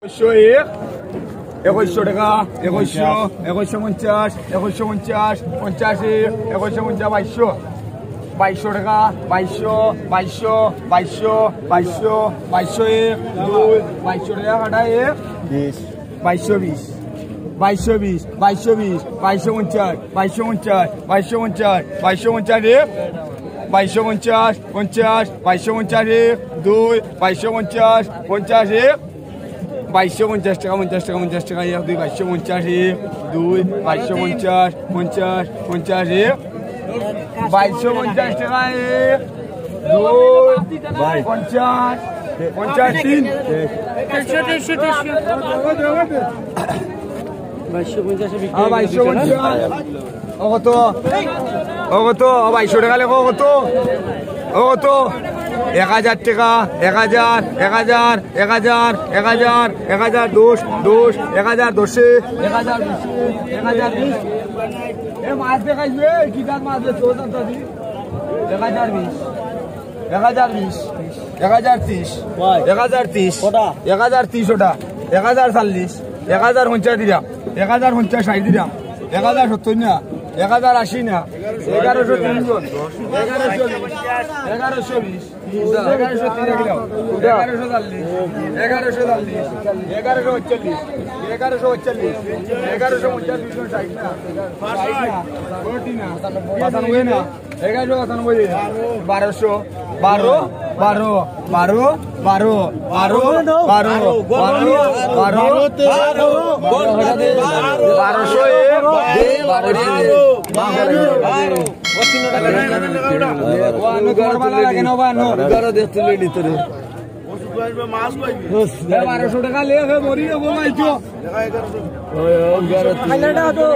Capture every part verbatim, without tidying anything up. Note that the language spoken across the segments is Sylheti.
একুইশশো এক, একুইশশো টেকা, একুইশশো, একুইশশো পঞ্চাশ, একুইশশো পঞ্চাশ, পঞ্চাশ এক, একুইশশো পঞ্চাশ, বাইশশো, বাইশশো টেকা, বাইশশো, বাইশশো, বাইশশো, বাইশশো, বাইশশো এক, দুই, বাইশশো টেকা কাটা এক, বাইশশো বিশ, বাইশশো বিশ, বাইশশো বিশ, বাইশশো পঞ্চাশ, বাইশশো পঞ্চাশ, বাইশশো পঞ্চাশ, বাইশশো পঞ্চাশ এক, বাইশশো পঞ্চাশ, পঞ্চাশ, বাইশশো পঞ্চাশ এক, দুই, বাইশশো পঞ্চাশ, পঞ্চাশ এক, বাইশশো পঞ্চাশ টেকা, পঞ্চাশ টেকা, পঞ্চাশ টেকা, এক, দুই, বাইশশো পঞ্চাশ এক, দুই, বাইশশো পঞ্চাশ, পঞ্চাশ, পঞ্চাশ এক, বাইশশো পঞ্চাশ টেকা এক, দুই, পঞ্চাশ, পঞ্চাশ তিন। বাইশশো পঞ্চাশ। ও কত? ও কত? ও বাইশশো টেকা লেখো, কত? ও কত? এক হাজার টেকা, এক হাজার, এক হাজার, এক হাজার, এক হাজার, এক হাজার দশ, দশ, এক হাজার দশে, এক হাজার বিশে, এক হাজার বিশ। এ মাছ দেখাইবে, কি জাত মাছ বেচছো, জানতো দি? এক হাজার বিশ, এক হাজার বিশ, এক হাজার তিশ, এক হাজার তিশ, কটা? এক হাজার তিশ ওটা, এক হাজার চল্লিশ, এক হাজার পঞ্চাশ দিলাম, এক হাজার পঞ্চাশ ষাট দিলাম, এক হাজার সত্তর না, এক হাজার আশি না, এগারোশো তিন জন, এগারোশো বিশ, এগারোশো বিশ, এগারোশো তিন দিলাম, এগারোশো চল্লিশ, এগারোশো চল্লিশ, এগারোশো পঁয়তাল্লিশ, এগারোশো পঁয়তাল্লিশ, এগারোশো পঞ্চাশ, দুইশো ষাট না, ষাট না, পঁচানব্বই না। এগারোশো পঁচানব্বই, বারোশো, বারো, বারো, বারোশো এক, বারো, বারো। ও আনো, তোমার ভালা লাগে না, ও আনো। এগারো দিয়ে তুলে নিতে রে। এ, বারোশো টেকা লে, এ, মরি যাবো, ভাই, তো। ওই, ওই, এগারো দিয়ে। খাইলে না তো।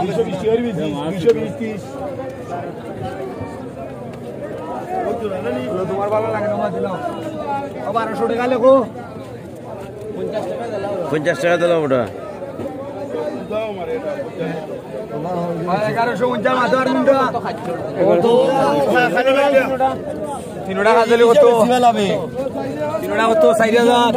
দুইশো বিশ, দুইশো বিশ, তিরিশ। তোমার ভালা লাগে না, আমার দিলাম। ও, বারোশো টেকা লেখো। পঞ্চাশ টেকা দিলাম ওটা। এগারোশো পঞ্চাশ মাত্র আর কোনটা? তিনোটা কাজলি কত? তিনোটা কত? চাইর হাজার।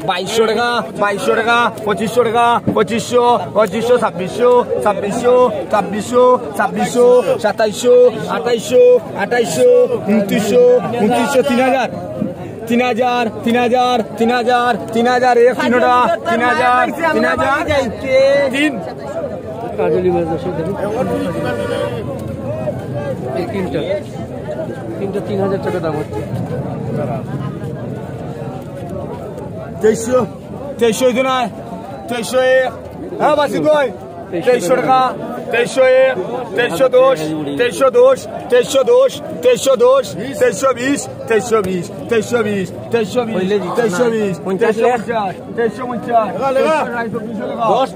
বাইশশো টেকা, বাইশশো টেকা, পঁচিশশো টেকা, পঁচিশশো, পঁচিশশো, ছাব্বিশশো, ছাব্বিশশো, ছাব্বিশশো, ছাব্বিশশো, সাতাইশশো, আঠাইশশো, আঠাইশশো, ঊনত্রিশশো, ঊনত্রিশশো, তিন হাজার। তিন হাজার, তিন হাজার, তিন হাজার, তিন হাজার এক, তিনোটা, তিন হাজার, তিন হাজার, তিন। কাজলি মাছ দর্শক দেখুন। এই তিনটা, তিনটা তিন হাজার টাকা দাম হচ্ছে। তেইশশো, তেইশশো হইতো না, তেইশশো এক। হ্যাঁ, বাসি কই? তেইশশো টাকা, তেইশশো এক, তেইশশো দশ, তেইশশো দশ, তেইশশো দশ, তেইশশো দশ, তেইশশো বিশ, তেইশশো বিশ, তেইশশো বিশ, তেইশশো বিশ, তেইশশো বিশ, পঞ্চাশ, তেইশশো পঞ্চাশ, তেইশশো পঞ্চাশ, চব্বিশশো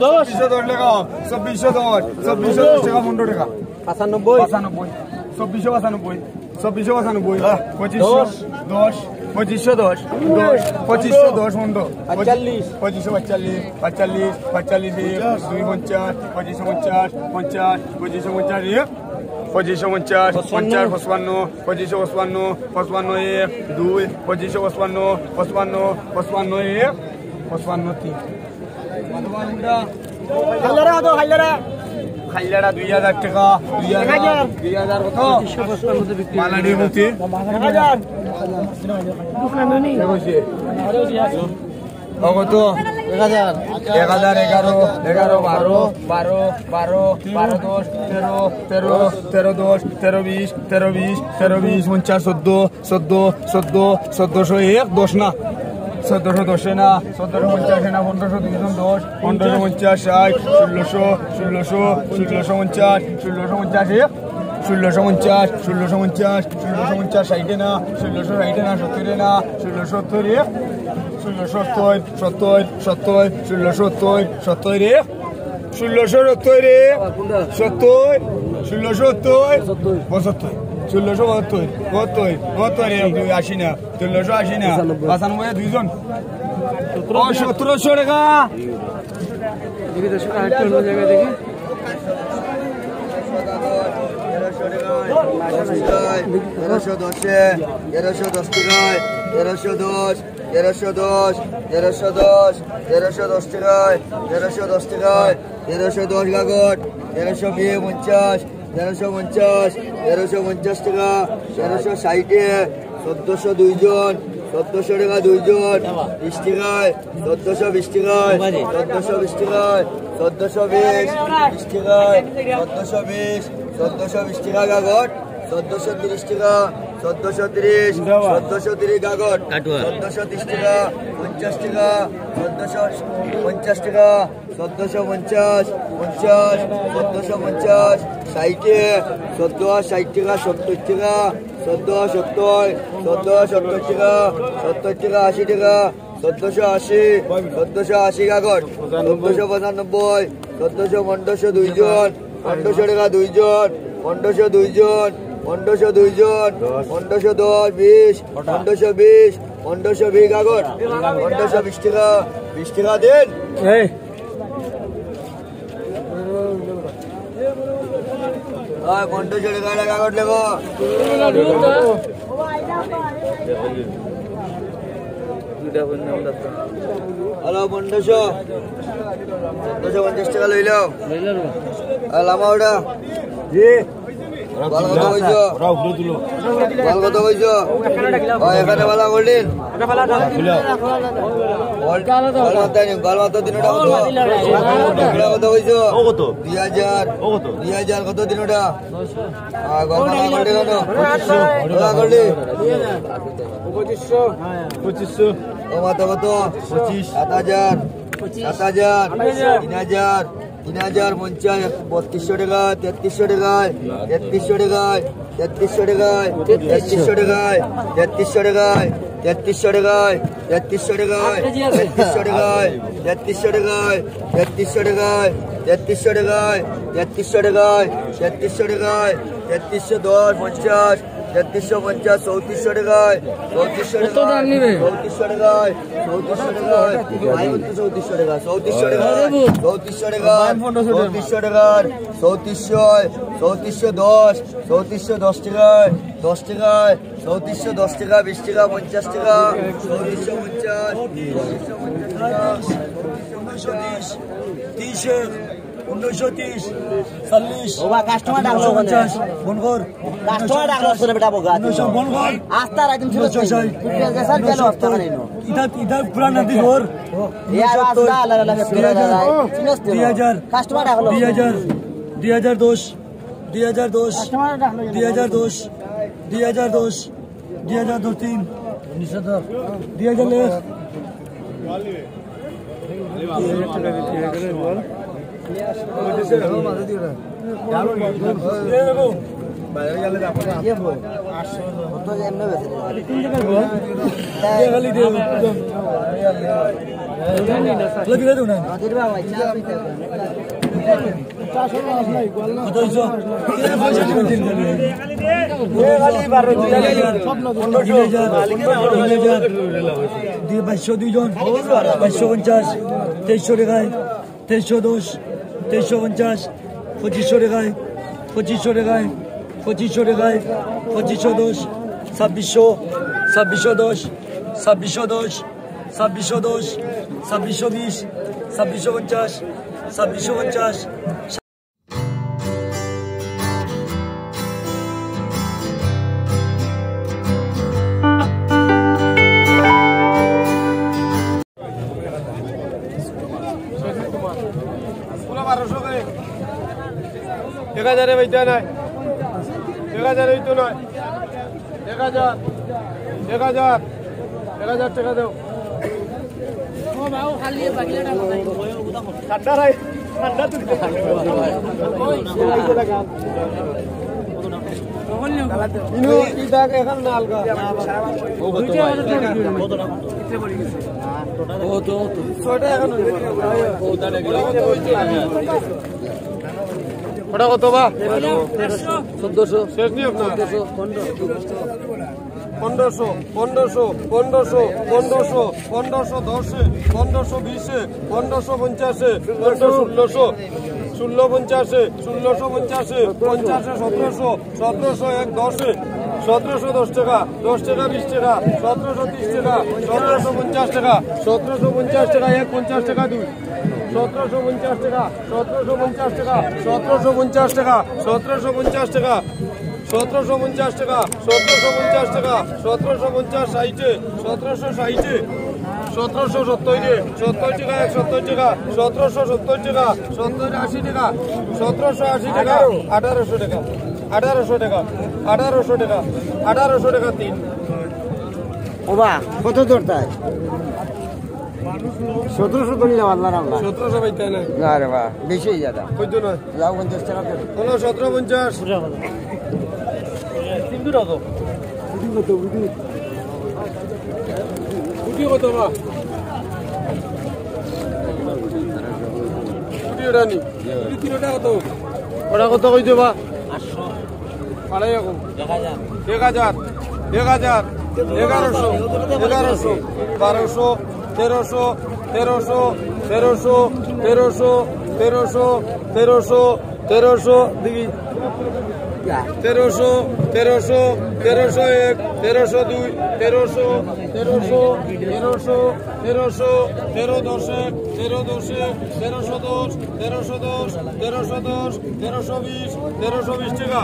দশ, চব্বিশশো দশ লেখা, চব্বিশশো দশ, চব্বিশশো দশ টেকা, পনেরো টেকা। পঁচানব্বই। পঁচানব্বই, চব্বিশশো পঁচানব্বই। চব্বিশশো পঁচানব্বই, পঁচিশশো দশ। দশ, পঁচিশশো দশ, দশ, পঁচিশশো দশ, পনেরো। পাঁচচল্লিশ। পঁচিশশো পাঁচচল্লিশ, পাঁচচল্লিশ, পাঁচচল্লিশ, দুই পঞ্চাশ, পঁচিশশো পঞ্চাশ, পঞ্চাশ, পঁচিশশো পঞ্চাশ, এক, পঁচিশশো পঞ্চাশ, পঞ্চাশ, পঁচপান্ন, পঁচিশশো পঁচপান্ন, পঁচপান্ন, এক, দুই, পঁচিশশো পঁচপান্ন, পঁচপান্ন, পঁচপান্ন, এক, পঁচপান্ন, তিন। খাইলারা কত, খাইলারা? খাইলারা দুই হাজার টেকা, দুই হাজার, এক হাজার। দুই হাজার কত? মালাডি মুক্তি। এক হাজার। কত? এক হাজার। এক হাজার, এগারো, এগারো, বারো, বারো, বারো, বারো, দশ, তেরো, তেরো, তেরো, দশ, তেরো, বিশ, তেরো, বিশ, তেরো, বিশ, পঞ্চাশ, চোদ্দ, চোদ্দ, চোদ্দ, চোদ্দশো এক, দশ না, চোদ্দশো দশে না, চোদ্দশো পঞ্চাশে না, পনেরোশো দুইজন দশ, পনেরোশো পঞ্চাশ ষাট, ষোলোশো, ষোলোশো, ষোলোশো পঞ্চাশ, ষোলোশো পঞ্চাশ এক, ষোলোশো পঞ্চাশ, ষোলোশো পঞ্চাশ, ষোলোশো পঞ্চাশ ষাটে না, ষোলোশো ষাটে না, সত্তরে না, ষোলোশো সত্তর এক, ষোলোশো সত্তর, সত্তর, সত্তর, ষোলোশো সত্তর, সত্তর এক, ষোলোশো সত্তর রে, সত্তর, ষোলোশো সত্তর, পঁচাত্তর, ষোলোশো বাহাত্তর, বাহাত্তর, বাহাত্তর রে, আশি না, ষোলোশো আশি না, পঁচানব্বই। পঁচানব্বই দুইজন। ও, সতেরোশো টাকা। দেখি দর্শক, আরেকটু অন্য জায়গায় দেখি। তেরোশো দশে, তেরোশো দশ টাকায়, তেরোশো দশ, তেরোশো দশ, তেরোশো দশ, তেরোশো দশ টাকায়, তেরোশো দশ টাকায়, তেরোশো দশ গাগট, তেরোশো বিয়ে পঞ্চাশ, তেরোশো পঞ্চাশ, তেরোশো পঞ্চাশ টাকা, তেরোশো ষাটে, চোদ্দশো দুইজন, চোদ্দশো টাকা দুইজন, বিশ টাকায়, চোদ্দশো বিশ টাকায়, চোদ্দশো বিশ টাকায়, চোদ্দশো বিশ, বিশ টাকায়, চোদ্দশো বিশ, চোদ্দশো বিশ টাকা গাগট, চোদ্দশো তিরিশ টাকা, চোদ্দশো তিরিশ, চোদ্দশো তিরিশ গাগট, কাটুয়া। চোদ্দশো তিরিশ টাকা, পঞ্চাশ টাকা, চোদ্দশো পঞ্চাশ টাকা, চোদ্দশো পঞ্চাশ, পঞ্চাশ, চোদ্দশো পঞ্চাশ, ষাটে, চোদ্দ ষাট টাকা, সত্তর টাকা, চোদ্দ সত্তর, চোদ্দ সত্তর টাকা, সত্তর টাকা আশি টাকা, চোদ্দশো আশি, চোদ্দশো আশি গাগট, চোদ্দশো পঁচানব্বই, চোদ্দশো পনেরোশো দুইজন, পনেরোশো টাকা দুইজন, পনেরোশো দুইজন, পনেরোশো দুইজন, পনেরোশো দশ, বিশ, পনেরোশো বিশ, পনেরোশো বিশ গাগট, পনেরোশো বিশ টাকা, বিশ টাকা দিন। ওই পনেরোশো টাকা একটা কাগজ লেখো। হ্যালো, পনেরোশো। পনেরোশো পঞ্চাশ টাকা লইলাও। আর লামা ওটা। জি। বাল কত কইছো? ওরা উপরে তুলো। বাল কত কইছো? ওই এখানে বালা গোল্ডেন। গোল-, গোল মাত্র দিন, গোল মাত্র দিন ওটা কত? ওটা কত কইছো? ও কত? দুই হাজার। ও কত? দুই হাজার কত দিন ওটা? আহ, গোল মাত্র গোল্ডেন কত? পঁচিশশো। ওটা গোল্ডেন। পঁচিশশো। ও মাত্র কত? পঁচিশ। সাত হাজার। সাত হাজার। তিন হাজার। তিন হাজার পঞ্চাশ, বত্রিশশো টাকা, তেত্রিশশো টাকায়, তেত্রিশশো টাকায়, তেত্রিশশো টাকায়, তেত্রিশশো টাকায়, তেত্রিশশো টাকায়, তেত্রিশশো টাকায়, তেত্রিশশো টাকায়, তেত্রিশশো টাকায়, তেত্রিশশো টাকায়, তেত্রিশশো টাকায়, তেত্রিশশো টাকায়, তেত্রিশশো টাকায়, তেত্রিশশো টাকায়, তেত্রিশশো দশ, পঞ্চাশ, তেত্রিশশো পঞ্চাশ, চৌত্রিশশো টাকায়, চৌত্রিশশো কত টাকায়, দাম নিবে? চৌত্রিশশো টাকায়, চৌত্রিশশো টাকায়, ভাই, চৌত্রিশশো টাকা, চৌত্রিশশো টাকা, চৌত্রিশশো টাকা, চৌত্রিশশো টাকা, চৌত্রিশশো, চৌত্রিশশো দশ, চৌত্রিশশো দশ টাকায়, দশ টাকায়, চৌত্রিশশো দশ টাকা, বিশ টাকা, পঞ্চাশ টাকা, চৌত্রিশশো পঞ্চাশ, চৌত্রিশশো পঞ্চাশ টাকা, চৌত্রিশশো পঞ্চাশ, তিরিশ, উনিশশো তিরিশ, চল্লিশ, ওবা, কাস্টমার ডাকলো ওখানে। পঞ্চাশ, বন্ধ কর। কাস্টমার ডাকলো ওখানে, বেটা বোকা। উনিশশো, বন্ধ কর। আস্তা রাখেন, ছিল উনিশশো ষাট। স্যার, গেল, আস্তা রাখেন। ইটা, ইটা পুরান নাতি ধর। এ আর আস্তা, আল্লাহ, আল্লাহ, দুই হাজার, চিনস তো? দুই হাজার, কাস্টমার ডাকলো। দুই হাজার, দুই হাজার দশ, দুই হাজার দশ, কাস্টমার ডাকলো। দুই হাজার দশ, দুই হাজার দশ, দুই হাজার দশ তিন, দুই হাজার এক। কত হইছে? দুই হাজার, দুই হাজার, দুই, বাইশশো দুইজন, বাইশশো পঞ্চাশ, তেইশশো টাকায়, তেইশশো দশ, তেইশশো পঞ্চাশ, পঁচিশশো টাকায়, পঁচিশশো টাকায়, পঁচিশশো টাকায়, পঁচিশশো দশ, ছাব্বিশশো, ছাব্বিশশো দশ, ছাব্বিশশো দশ, ছাব্বিশশো দশ, ছাব্বিশশো বিশ, ছাব্বিশশো পঞ্চাশ, ছাব্বিশশো পঞ্চাশ। এক হাজারে বাইতে নাই, এক হাজারে বাইতে নাই। এক হাজার, এক হাজার, এক হাজার টাকা দেও। ঠান্ডা রাই, ঠান্ডা তুই। ইনো, ই দাগ এখন না আলগা। ছয়টা এখন। ওটা কত বা? চোদ্দশো। শেষ নি আপনার? চোদ্দশো, পনেরোশো। পনেরোশো, পনেরোশো, পনেরোশো, পনেরোশো, পনেরোশো দশে, পনেরোশো বিশে, পনেরোশো পঞ্চাশে, পনেরোশো ষোলোশো। ষোলো পঞ্চাশে, ষোলোশো পঞ্চাশে, পঞ্চাশে সতেরোশো, সতেরোশো এক দশে, সতেরোশো দশ টাকা, দশ টাকা বিশ টাকা, সতেরোশো তিরিশ টাকা, সতেরোশো পঞ্চাশ টাকা, সতেরোশো পঞ্চাশ টাকা এক, পঞ্চাশ টাকা দুই, সতেরোশো পঞ্চাশ টাকা, সতেরোশো পঞ্চাশ টাকা, সতেরোশো পঞ্চাশ টাকা, সতেরোশো পঞ্চাশ টাকা, সতেরোশো পঞ্চাশ টাকা, সতেরোশো পঞ্চাশ টাকা, সতেরোশো পঞ্চাশ ষাইটে, সতেরোশো ষাইটে, সতেরোশো সত্তইরে, সত্তই টাকা এক, সত্তই টাকা, সতেরোশো সত্তই টাকা, সত্তই আশি টাকা, সতেরোশো আশি টাকা, আঠারোশো টাকা, আঠারোশো টাকা, আঠারোশো টাকা, আঠারোশো টাকা তিন। ওবা, কত দরকার? সতেরোশো তো নিলাম, আল্লাহ রাম না। সতেরোশো পাইতে না। না রে বা, বেশি হয়ে যাবে। কইতো না। লাউ পঞ্চাশ টাকা করে। হলো সতেরো পঞ্চাশ। কিন্তু কত? গুটি কত, গুটি? গুটি কত বা? গুটি ওটা নি। গুটি তিন ওটা কত? ওটা কত কইছো বা? আড়াই এখন। এক হাজার, এক হাজার, এগারোশো, এগারোশো, বারোশো, তেরোশো, তেরোশো, তেরোশো, তেরোশো, তেরোশো, তেরোশো, তেরোশো, দেখি। তেরোশো, তেরোশো, তেরোশো এক, তেরোশো দুই, তেরোশো, তেরোশো, তেরোশো, তেরোশো, তেরো দশে, তেরো দশে, তেরোশো দশ, তেরোশো দশ, তেরোশো দশ, তেরোশো বিশ, তেরোশো বিশ টাকা,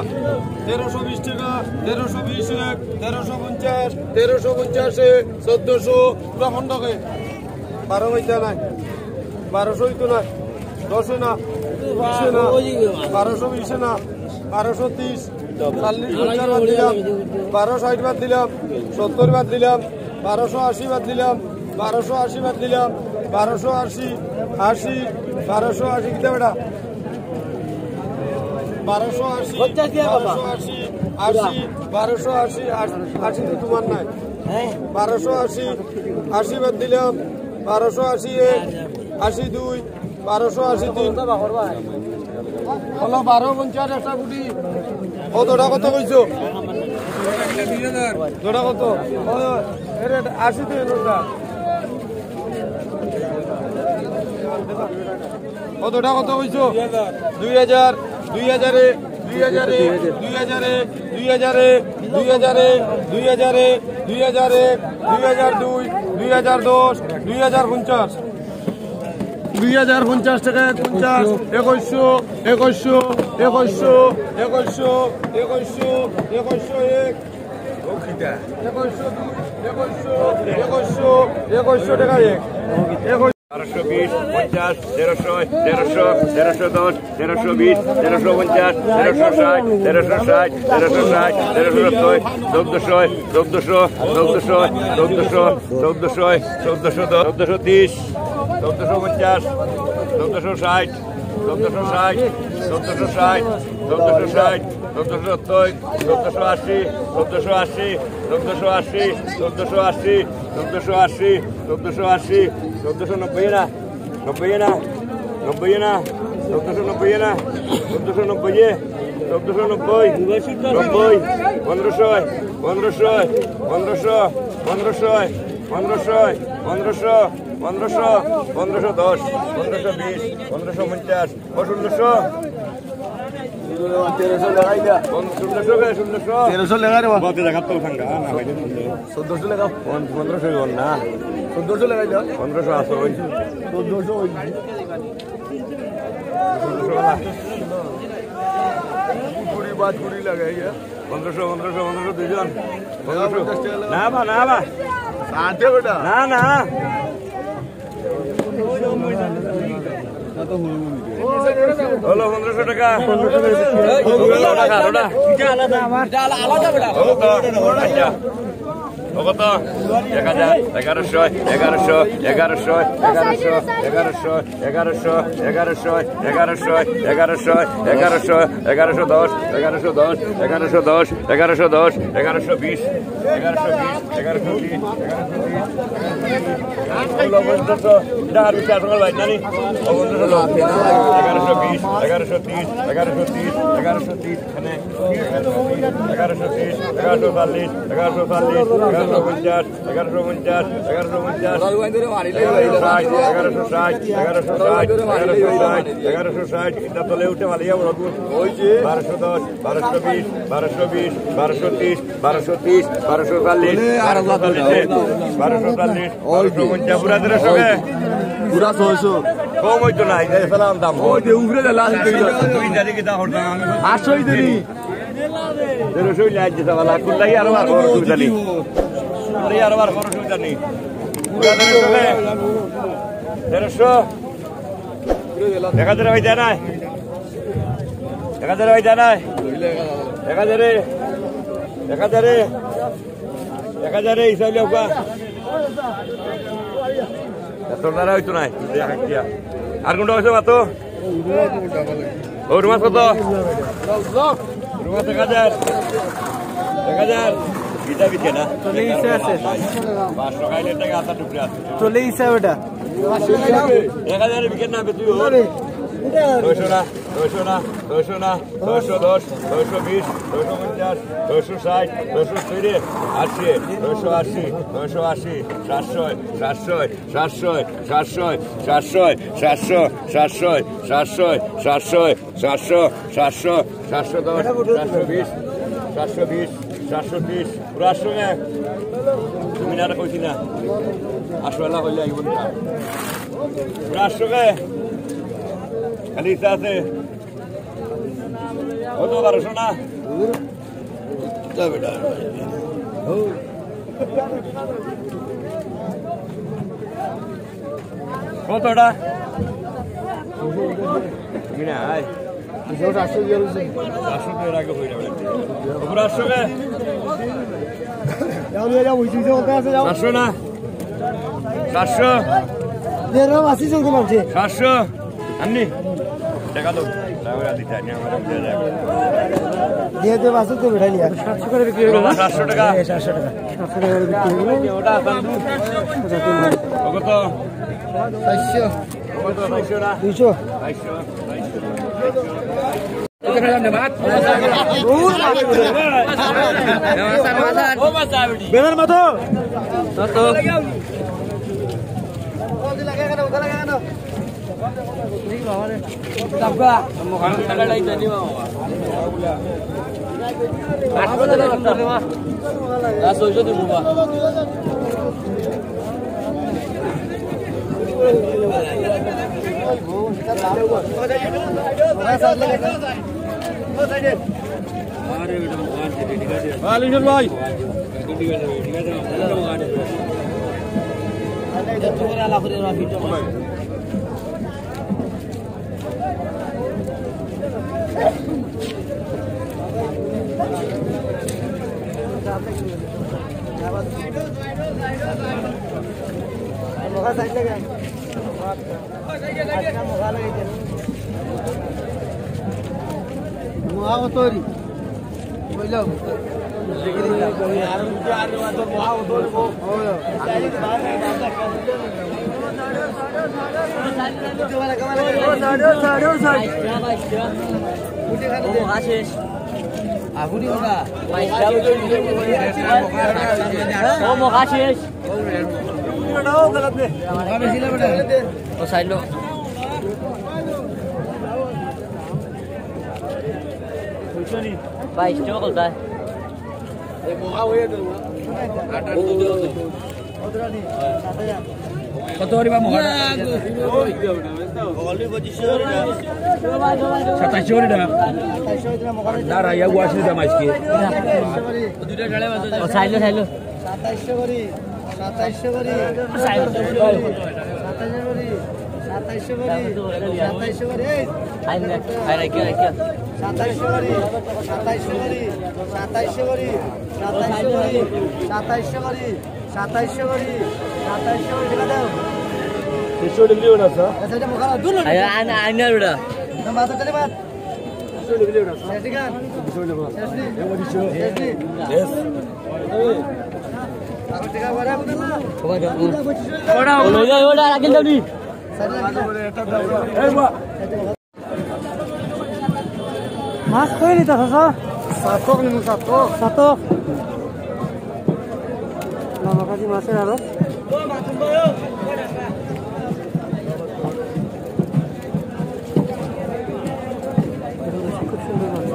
তেরোশো বিশ টাকা, তেরোশো বিশ এক, তেরোশো পঞ্চাশ, তেরোশো পঞ্চাশে, চোদ্দোশো, পুরা খণ্ডকে। বারো হইতে নাই, বারোশো হইতো না, দশে না, বিশে না, বারোশো বিশে না, বারোশো তিরিশ, চল্লিশ পঞ্চাশ বাদ দিলাম, বারো ষাট বাদ দিলাম, সত্তর বাদ দিলাম, বারোশো আশি বাদ দিলাম, বারোশো আশি বাদ দিলাম, বারোশো আশি, আশি, বারোশো আশি কিতা বেটা? বারোশো আশি, বারোশো আশি, আশি, বারোশো আশি, আশি, আশি তো তোমার নাই। বারোশো আশি, আশি বাদ দিলাম, বারোশো আশি এক, আশি দুই, বারোশো আশি তিন। হলো বারো পঞ্চাশ একটা গুটি। কত ওটা কত কইছো? ওটা কত? ও, এর এটা আশি দুই ওটা। কতটা কত কইছো? দুই হাজার, দুই হাজারে, দুই হাজারে, দুই হাজারে, দুই হাজারে, দুই হাজারে, দুই হাজারে, দুই হাজার দুই, দুই হাজার দশ, দুই হাজার পঞ্চাশ। দুই হাজার পঞ্চাশ টাকা এক পঞ্চাশ, একুশশো, একুশশো, একুশশো, একুশশো, একুশশো, একুশশো এক, একুশশো দুই, একুশশো, একুশশো, একুশশো টাকা এক, একুশ। বারোশো বিশ, পঞ্চাশ, তেরোশো, তেরোশো, তেরোশো দশ, তেরোশো বিশ, তেরোশো পঞ্চাশ, তেরোশো ষাট, তেরোশো ষাট, তেরোশো ষাট, তেরোশো সত্তর, চোদ্দোশো, চোদ্দোশো, চোদ্দোশো, চোদ্দোশো, চোদ্দোশো, চোদ্দোশো দশ, চোদ্দোশো তিরিশ, চোদ্দোশো পঞ্চাশ, চোদ্দোশো ষাট, চোদ্দোশো ষাট, চোদ্দোশো ষাট, চোদ্দোশো ষাট, চোদ্দোশো সত্তর, চোদ্দোশো আশি, চোদ্দোশো আশি, চোদ্দোশো আশি, চোদ্দোশো আশি, চোদ্দোশো আশি, চোদ্দোশো আশি, চোদ্দোশো নব্বই না, নব্বই না, নব্বই না, চোদ্দোশো নব্বই না, চোদ্দোশো নব্বই, চোদ্দোশো নব্বই, নব্বই, পনেরোশো, পনেরোশো, পনেরোশো, পনেরোশো, পনেরোশো, পনেরোশো, পনেরোশো, পনেরোশো দশ, পনেরোশো বিশ, পনেরোশো পঞ্চাশ, ও ষোলোশো। তেরোশো লেখাই দিয়া। ষোলোশো কে, ষোলোশো। তেরোশো লেখাই রে বাবা। বলতে দেখার তো ভাঙ্গা, না, ভাই, চোদ্দোশো লেখাও। পন-, পনেরোশো লেখাও না। চোদ্দোশো লেখাই দাও। পনেরোশো আছে ওই। চোদ্দোশো ওই। ষোলোশো ওলা। কুড়ি, পাঁচ কুড়ি লাগাই গিয়া। পনেরোশো, পনেরোশো, পনেরোশো, দুইজন। পনেরোশো। না, বা, না, বা। আটে বেটা। না, না। হলো পনেরোশো টাকা। পনেরোশো টাকা, ওটা। ও কত? আচ্ছা। ও কত? এক হাজার, এগারোশো, এগারোশো, এগারোশো, এগারোশো, এগারোশো, এগারোশো, এগারোশো, এগারোশো, এগারোশো দশ, এগারোশো দশ, এগারোশো দশ, এগারোশো বিশ, এগারোশো বিশ, এগারোশো তিরিশ, এগারোশো তিরিশ, এগারোশো বিশ, এগারোশো তিরিশ, এগারোশো তিরিশ, এখানে এগারোশো তিরিশ, এগারোশো চল্লিশ, এগারোশো চল্লিশ, এগারোশো পঞ্চাশ, এগারোশো পঞ্চাশ, এগারোশো পঞ্চাশ, এগারোশো ষাট, এগারোশো ষাট, এগারোশো ষাট, এগারোশো ষাট, এগারোশো ষাট, এটা তলে উঠে মালিয়া বড় গুণ। বারোশো দশ, বারোশো বিশ, বারোশো বিশ, বারোশো তিরিশ, বারোশো তিরিশ, বারোশো চল্লিশ, বারোশো চল্লিশ, বারোশো চল্লিশ, বারোশো পঞ্চাশ, পুরা তেরোশো কে? পুরা ছয়শো। কম হইতো না, এটা সালাম দাম। ওই যে উপরে যে লাল দুই তারিখে তা করতাম আমি। আটশো হইতো নি। তেরোশো হইলে আজ যেতে পারলা, কুল্লাই আরো বার করো, অসুবিধা নেই। কুল্লাই আরো বার করো, অসুবিধা নেই। পুরা তেরোশো কে? তেরোশো। এক হাজারে ভাই দেয় নাই। এক হাজারে ভাই দেয় নাই। এক হাজারে। এক হাজারে। এক হাজারে হিসাব লিয়া উঠবা। এত নারা হইতো নাই। আর কোনটা হইছে মাতো? ওর মাছ কত? ওর মাছ এক হাজার। এক হাজার। এটা বিকে না। চল্লিশ আছে। পাঁচশো খাইলে টাকা আধা টুকরা আছে। চল্লিশ ওটা। এক হাজার বিকে না, বেশি হোক। ছয়শো না, ছয়শো না, ছয়শো না, ছয়শো দশ, ছয়শো বিশ, ছয়শো পঞ্চাশ, ছয়শো ষাট, ছয়শো তিরিশ, আশি, ছয়শো আশি, ছয়শো আশি, সাতশো, সাতশো, সাতশো, সাতশো, সাতশো দশ, সাতশো বিশ, সাতশো বিশ, সাতশো তিরিশ। পুরা আটশো কে? তুমি না কইছি না? আটশো এলা কইলে আইব না। পুরা আটশো কে? খালি ইচ্ছা আছে। কত বারোশো না? কতটা? তুমি না, আয়। দুশো, চারশো দিয়ে দিছি। চারশো তো এর আগে হয়ে যাবে। উপরে আটশো কে? যাও, নিয়ে যাও, ওই দুইশো কত আছে, যাও। চারশো না? চারশো? দেড় মাসি চলতে পারছে। চারশো? আননি? টাকা দাও। টাকা দিতে আনি, আমার দিয়ে যাবে। দিয়ে দে, বাসে তো বেটাই নিয়ে। সাতশো করে বিক্রি হলো না? চারশো টাকা। এই, সাতশো টাকা। সাতশো টাকা করে বিক্রি হলো। ওটা আসাম দু। ওটা তিন ভাই। ওকে তো। চারশো। ওকে তো চারশো না। দুইশো। চারশো। বেলার মতো। আলিশান ভাই। মহা তৈরি। কইলাম। ও মহাশেষ। ও সাইড লো। বাইশ টাকা কলতা। কত করিবা মহাটা? সাতাইশশো করিবা। না, রাইয়া গুয়াশি দাম আজকে। ও সাইড লো, সাইড লো। সাতাইশশো করি, সাতাইশশো করি, সাতাইশশো করি, সাতাইশশো করি, সাতাইশশো করি, এই। আই না, আই রাখিও, রাখিও। সাতাইশশো করি, সাতাইশশো করি, সাতাইশশো করি, সাতাইশশো করি, সাতাইশশো করি, সাতাইশশো করি, সাতাইশশো করি, টাকা দাও। তিনশো ডেলিভারি না, স্যার? আচ্ছা, এটা মোখানা, দূর না। আই, আই না, আই না, ওটা। না, মাথা চলে, মাথা। ওটা, ওটা, রাখেন দাও নি। মাছ কই নিতা, চাচা? সাতক নিমু, সাতক। সাতক। লামাকাজি মাছের আড়ত। খুব সুন্দর মাছ।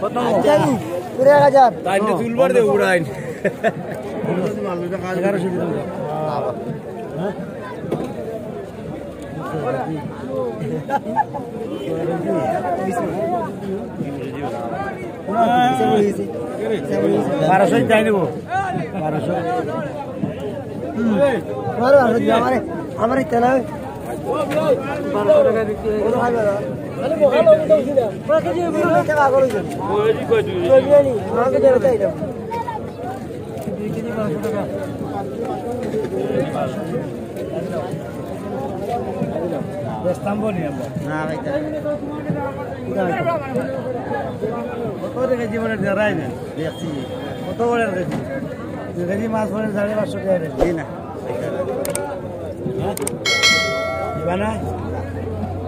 কত? কুড়ি হাজার। তাইলে তুলবার দে উড়াইন। এগারোশো দিলাম। বারোশো তাই নেবো। বারোশো। বারো, বারো, আমার, আমার ইচ্ছা না। বারোশো টাকা বিক্রি হয়ে গেছে। দুই কেজি বারোশো টাকা। বেচতাম বলি আমরা। না, ভাই, তা-, কত টাকা জীবনে ডরাই না, দেখছি। কত বড় কেজি? দুই কেজি মাছ পড়ে সাড়ে পাঁচশো টাকা রেট। জি না। হ্যাঁ? দিবা না?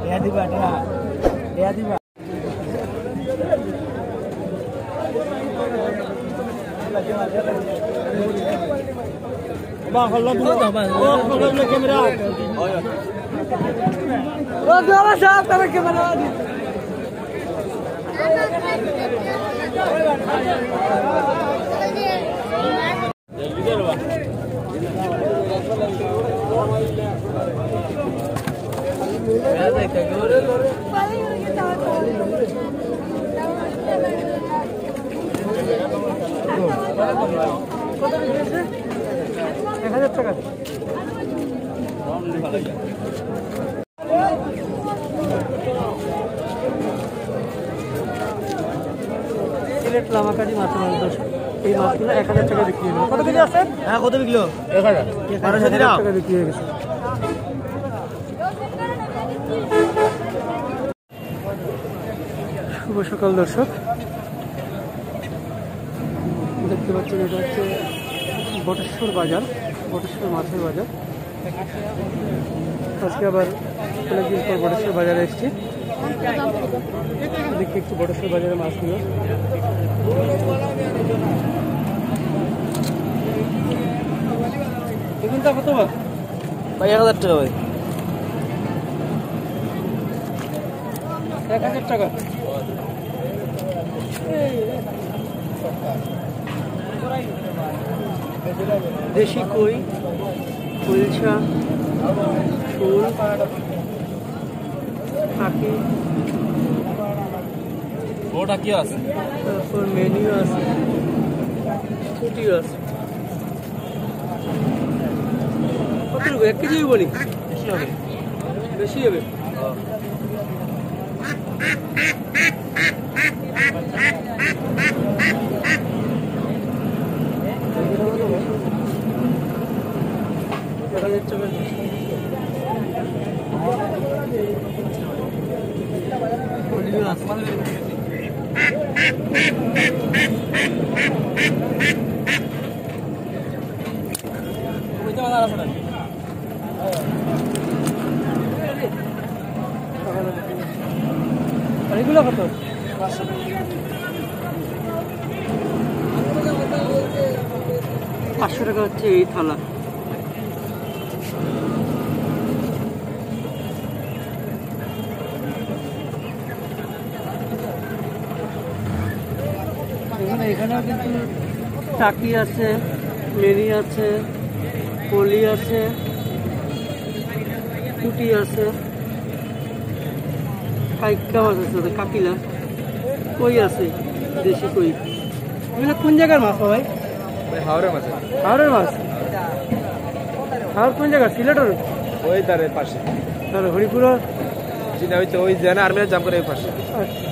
ইয়া দিবা, ইয়া। ইয়া দিবা। এক হাজার টাকা। সিলেট লামাকাজি মাছের আড়ত। এই মাছগুলো এক হাজার টাকা বিক্রি হলো। কত কেজি আছে? হ্যাঁ, কত বিকলো? এক হাজার। বারোশো দিলাম। এক হাজার টাকা বিক্রি হয়ে গেছে। শুভ সকাল দর্শক, দেখতে পাচ্ছেন এটা হচ্ছে বটেশ্বর বাজার, বটেশ্বর মাছের বাজার। আজকে আবার অনেকদিন পর বটেশ্বর বাজারে এসেছি। দেখি একটু বটেশ্বর বাজারে মাছ নিয়ে। এগুনটা কত বা? ভাই, এক হাজার টাকা ভাই। এক হাজার টাকা। দেশি কই, ইলশা, শোল, টাকি। ওটা কি আছে? তারপর মেনি আছে, পুটি আছে। কত রকম? এক কেজি হইব নি? বেশি হবে। বেশি হবে। আর এগুলো কত? পাঁচশো টাকা হচ্ছে এই থালা। এখানে, এখানেও কিন্তু টাকি আছে, মেনি আছে, পলি আছে, পুটি আছে, কাইক্কা মাছ আছে, ওটা কাকিলা, কই আছে, দেশি কই। এগুলো কোন জায়গার মাছ, ভাই? ওই হাওরের মাছ। হাওরের মাছ? হাওর কোন জায়গা? সিলেটের? ওই তার পাশে। তাহলে হরিপুরা? জি না, ওই তো ওই যেন আর্মিরা জাম করে ওই পাশে। আচ্ছা।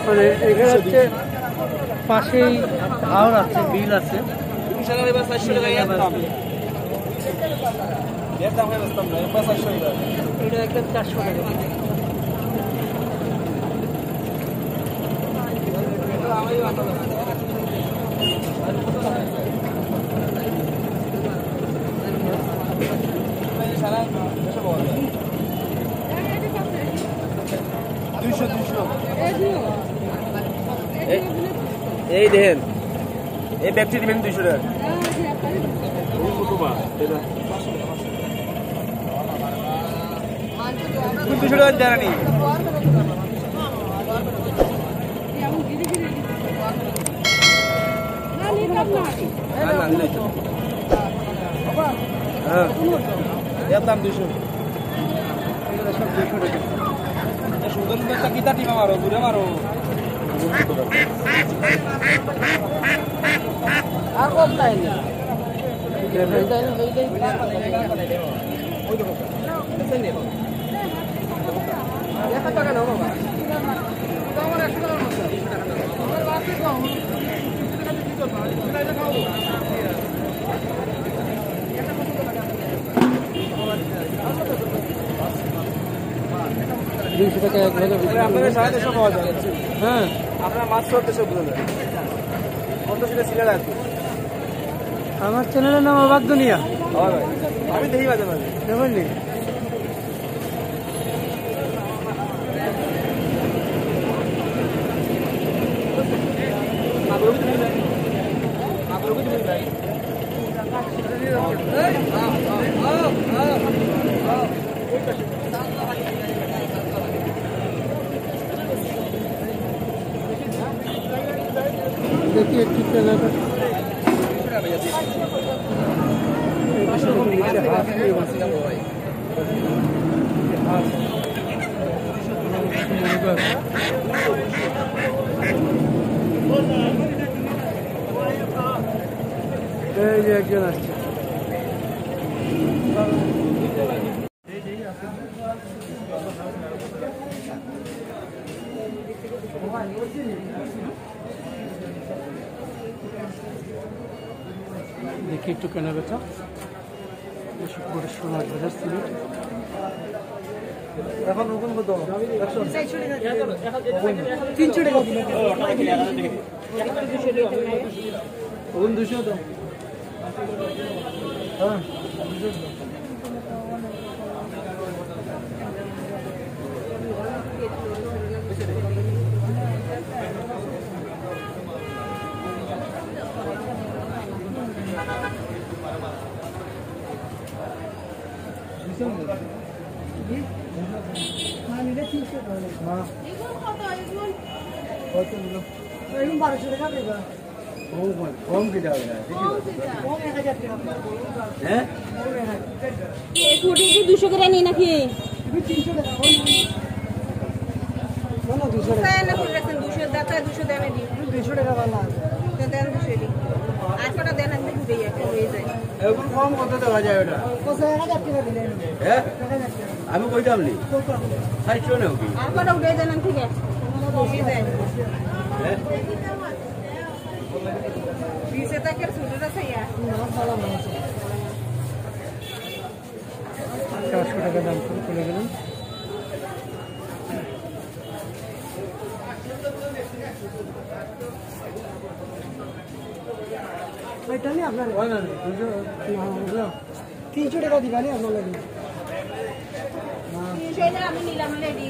মানে এখানে হচ্ছে পাশেই হাওর আছে, বিল আছে। এর দাম হয় বুঝতাম না, এর পাঁচ চারশো টাকা। এটা একদম চারশো টাকা। এই, এই দেখেন, এই ব্যাগটি দিবেন দুইশো টাকা। এই ছোট মাছ, এটা। দুইশো টাকা দেন নি। আর না, নিলে তো। হ্যাঁ, এর দাম দুইশো। সুন্দর সুন্দর একটা কিতা টিপা মারো, দূরে মারো। আর কম নাই। দুইশো টাকা এক ভাগের ভিতরে। আপনাদের সাড়ে চারশো পাওয়া যায়। হ্যাঁ। আপনারা মাছ ধরতে সব বুঝে যান। কত সেটা সিলেট আছে। আমার চ্যানেলের নাম অবাক দুনিয়া। হয় ভাই। আমি দেখি মাঝে মাঝে। দেখবেন নি? দেখি একটু কেনাকাটা। এই যে একজন আসছে। দেখি একটু কেনাবেচা। বড় সময় বাজার সিলেট। এখন ওগুন কত? একশো? তিনশো টাকা। ওগুন দুশো দাম। হ্যাঁ, দুশো দাম। মা। কত নিল? এরকম বারোশো টাকা দেবা। কম, কম, কম কি যাবে না? কম এক হাজার টাকা। হ্যাঁ? কম এক হাজার। এই ফুটি কি দুশো করে নেই নাকি? তুমি তিনশো টাকা, কম। বলো দুশো টাকা। তাই না, ফুটি রাখছেন দুশো, দাদা দুশো দেন দি। তুমি দুশো টাকা ভালো আছে। তো দেন দুশো দি। আটশো টাকা দেন, আমি ফুটে যাই, কমে যায়। এখন কম কত দেওয়া যায় ওটা? কত এক হাজার টাকা দিলে। হ্যাঁ? এক হাজার টাকা। আমি কইতাম নি। কত? সাতশো নেও কি? আর কটা উঠে দেন, ঠিক আছে? কমে যায়। হ্যাঁ? বিশে তাকের ছোটটা চাইয়া। চারশো টাকা দাম করে চলে গেলাম। ওইটা নিয়ে আপনার হয় না, দুশো, না, না। তিনশো টাকা দিবা নি আপনার লাগে? তিনশো টাকা আমি নিলাম রেডি।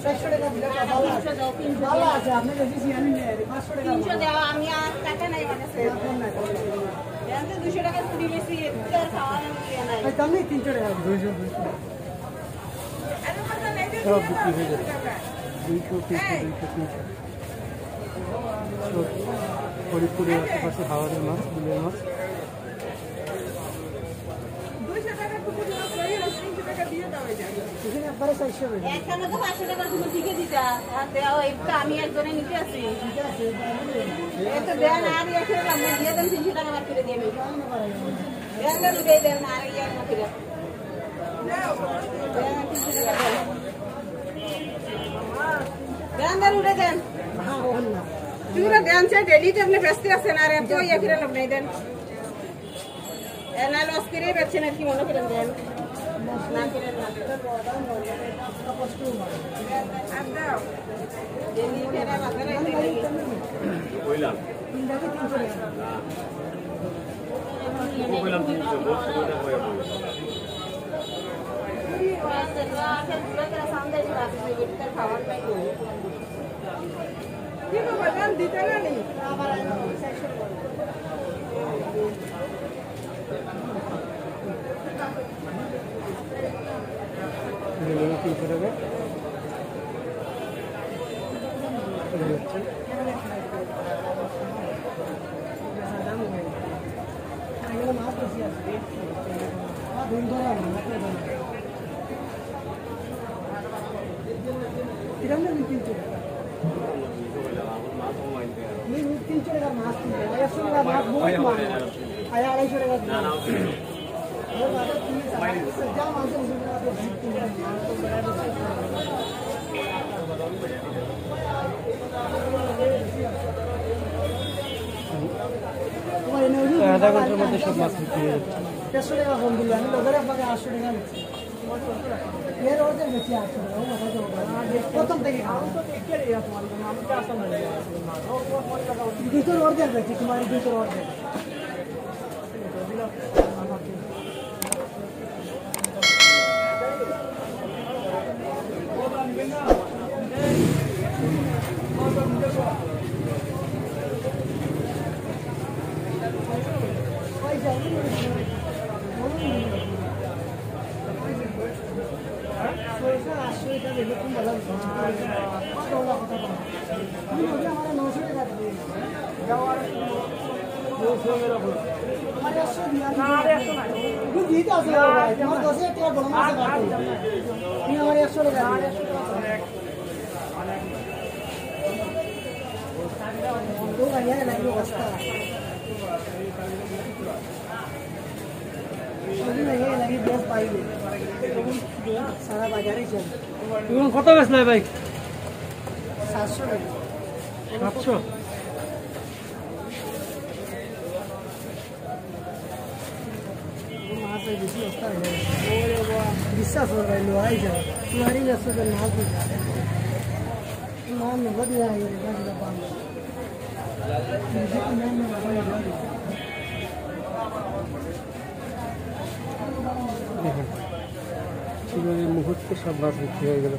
চারশো টাকা দিলে তো ভালো আছে। তিনশো দাও, তিনশো ভালো দাও। আছে, আপনি যদি সিয়ানি নিয়ে আসেন, পাঁচশো টাকা তিনশো দাও, আমি আর টাকা নাই আমার কাছে। এখন নাই। এখন তো দুশো টাকা চুরি গেছি, একটু আর খাওয়া দাওয়া নাই। এই, তাহলে তিনশো টাকা। দুইশো, দুইশো। সব বিক্রি হয়ে গেছে। দুইশো, তিনশো, দুইশো, তিনশো। সব ফরিদপুরের আশেপাশে হাওরের মাছ, বিলের মাছ। এখানে একবারে চারশো হয়ে যাবে। একখানে তো পাঁচশো টাকা তুমি লিখে দিতা। আর দেও, এই তো আমি একজনে নিতে আছি। ঠিক আছে, তাহলে এই তো দেন, আর ইয়ে করে আমরা দিয়ে দেন, তিনশো টাকা বাদ করে দিয়ে দেন। দেন, দেন, উঠে দেন, আর ইয়ে করে। দেন, তিনশো টাকা দেন। দেন, দেন, উঠে দেন। তুই না দেন, চাই ডেইলি তো আপনি ব্যস্ত আছেন, আর এত ইয়ে করে লাভ নাই, দেন। এ, না, লস করে বেচছেন আর কি মনে করেন দেন। না করেন না। আর দাও। ডেইলি ফেরা বাজারে আইতে লাগে। কইলাম। কইলাম, তুমি তো বলছো, ওইটা কইলাম। খাওয়ার নাই। কিরাম না তিনশো টাকা? তিনশো টাকা মাছ, তিনশো টাকা, একশো টাকা মাছ, বহুত মাছ। আড়াইশো টাকা দিলাম। আধা ঘন্টার মধ্যে সব মাছ বিক্রি হয়ে যাচ্ছে। দেড়শো টাকা কম দিল, আমি তো ধরে আপনাকে আটশো টাকা নিচ্ছি। এর অর্ধেক বেশি আটশো টাকা, ও মাথা তো প্রথম থেকে খাওয়া। দুশোর অর্ধেক বেশি, তোমার এই দুশোর অর্ধেক। সারা বাজারে চলে। এখন কত বেচলে ভাই? সাতশো টাকা। সাতশো? মাছ এই বেশি সস্তা হয়ে গেছে। বিশ্বাস করো ভাই, লোহাই যায়। লোহারি ব্যবসা করে মাছ দিতে। মাছ নেবো দিয়ে আগে রেখা দিলে পান। দেখুন, কিভাবে মুহূর্তে সব মাছ বিক্রি হয়ে গেল।